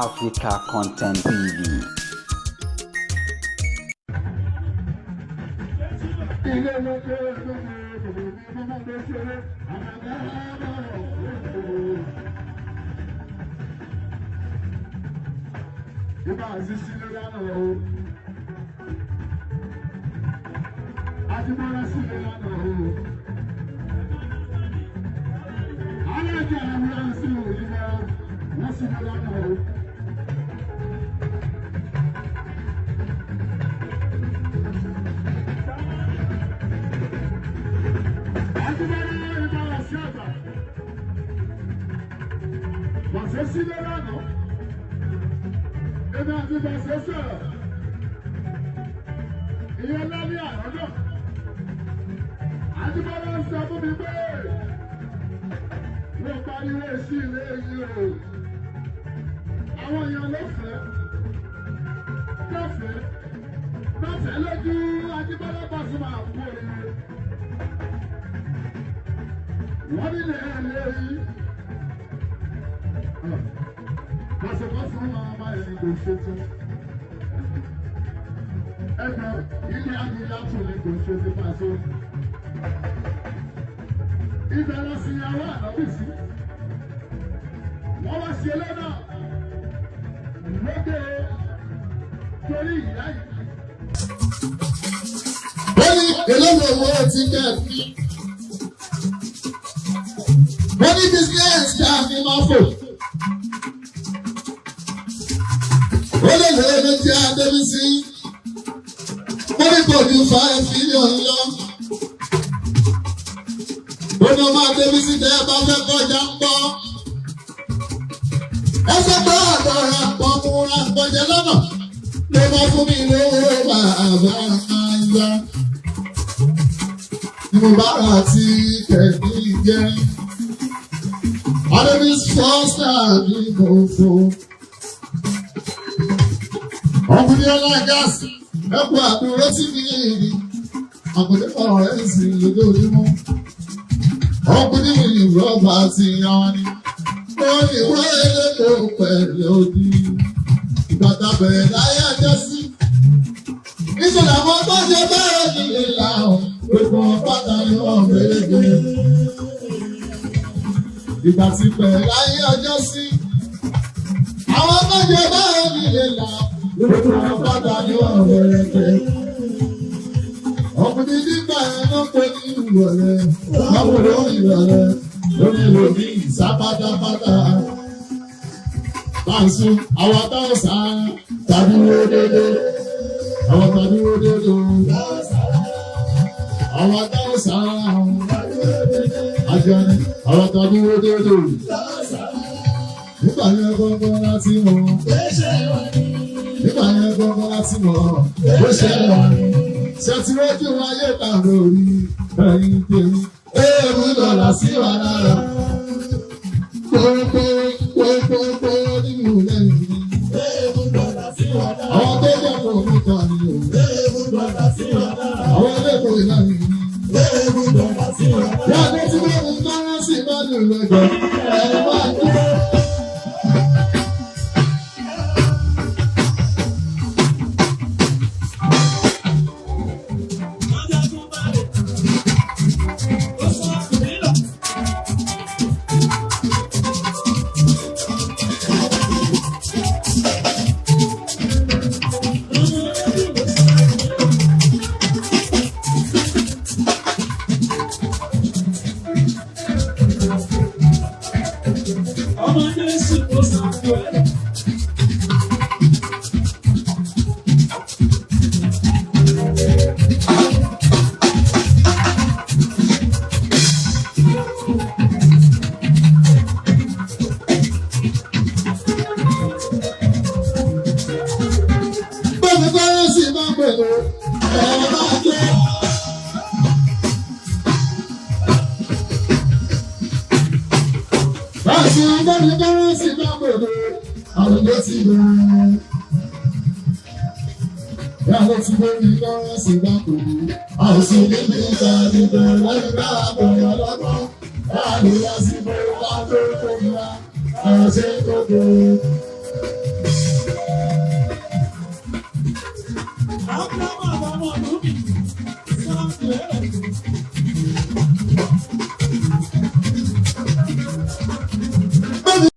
Africa Content TV. Ibà àṣìṣe ló lánàá o. Ajíbọ́lá sí ló lánàá o. Alájà àwọn sí òyìnbó wọ́n sí ló lánàá o. Ajíbọ́lá ibà wà sí àgbà. Wàṣẹ sí ló lánàá. Èmi àti Bàṣẹ sọ̀rọ̀. Ìyẹn lálẹ́ àná náà. Ajíbọ́lá ń sọ fún mi pé wọ́n pariwo sí ilé yìí o. Àwọn èèyàn ló fẹ́ lọ́fẹ̀ẹ́ lọ́fẹ̀ẹ́ lójú Ajíbọ́lá Pasuma kú oríire. Wọ́n nílé ilé yìí. Pàṣẹpàṣẹ máa bá ẹni kò ṣe tán. Ẹgbẹ́ ilé Adìyẹ tún ni kò ṣe ti pàṣẹ. Ibẹ̀ lọ sí ìyàwó ànábì sí. Wọ́n wá ṣe lọ́nà lóde torí ìyá yìí. Ó ní eléyìí owó ti kẹ́ ẹ̀. Wọ́n ní business kí a fi máa fò. Ó lè lè lè tí a débi sí. Ó ní kò ju 5 million lọ. Ó ní ọmọ Adébísí tẹ́ ẹ bá fẹ́ kọjá ń bọ́. Ẹ sọ pé ọ̀dọ̀ ra pọ̀ mú ra kọjá lọ́nà. Ló bá fún mi lówó bàbá ayá. Ni mo bá ra ti kẹ̀mí jẹ́. Adébísí fọ́sítà ní mo fò. Ọkùnrin ọlá gáàsì ẹkú àdúró sí mi ní àkùnrin ọ̀rọ̀ ẹ̀ sì lójoojúmọ́. Ọkùnrin mi rọ́bà ti yan ni. Wọ́n ní wọ́n eléko pẹ̀lú odi. Ìbàdàn bẹ̀rẹ̀ láyé ọjọ́ sí. Níṣẹ́ làwọn tó ṣe bẹ́ẹ̀ ní ìlà gbogbo pátá ni wọ́n bẹ̀rẹ̀ gbé. Ìgbà tí bẹ̀rẹ̀ láyé ọjọ́ sí. Àwọn tó ṣe bẹ́ẹ̀ ní ìlà gbogbo pátá ni wọ́n bẹ̀rẹ̀ gbé. Ọkùnrin nígbà yẹn ló pé ní ìrọ̀lẹ́, báwo ló ń ìrọ̀lẹ́, lórí lòdì ìsá pátápátá. Báńsù, àwọn táwọn sá tàbí wó dédé. Àwọn tàbí wó dédé. Àwọn táwọn sá àjọni, àwọn tàbí wó dédé. Nígbà yẹn gbọ́ngàn láti mọ̀. Nígbà yẹn gbọ́ngàn láti mọ̀. Bó ṣe wà ní. Ṣètìlójú ayé ta lórí ẹ̀yìn tèmi. Eérú dọ̀là sí wa lára. Kókó kókó nínú lẹ́yìn mi. Àwọn tó jẹ́ kó mú ta ni o. Àwọn ẹlẹ́kọ̀ọ́ ìlànà mi. Yàtọ̀ tí wọ́n mú tọ́rọ́ sí ìbádùn lọ́jọ́. Ẹ máa dúró. Ọmọ Jésù kò sàkó ẹ̀. Bọ́ọ̀lù bọ́ọ̀lù sì máa ń pẹ̀lú ẹ̀ máa jẹ́. Báṣu bọ́ọ̀lù bọ́ọ̀lù sì máa ń pẹ̀lú àlùjọ ti bẹ̀rẹ̀. Ìyàwó ti bọ́ọ̀lù bọ́ọ̀lù sì máa ń pẹ̀lú àìsàn níbi ìta ti bẹ̀rẹ̀ lẹ́yìn náà bọ̀yọ̀ lọ́gbọ̀n. Láàrin lásìkò wá tó kó wa, àṣẹ tó kó. Ábúráhámù àtàwọn ọmọ ìlú mi.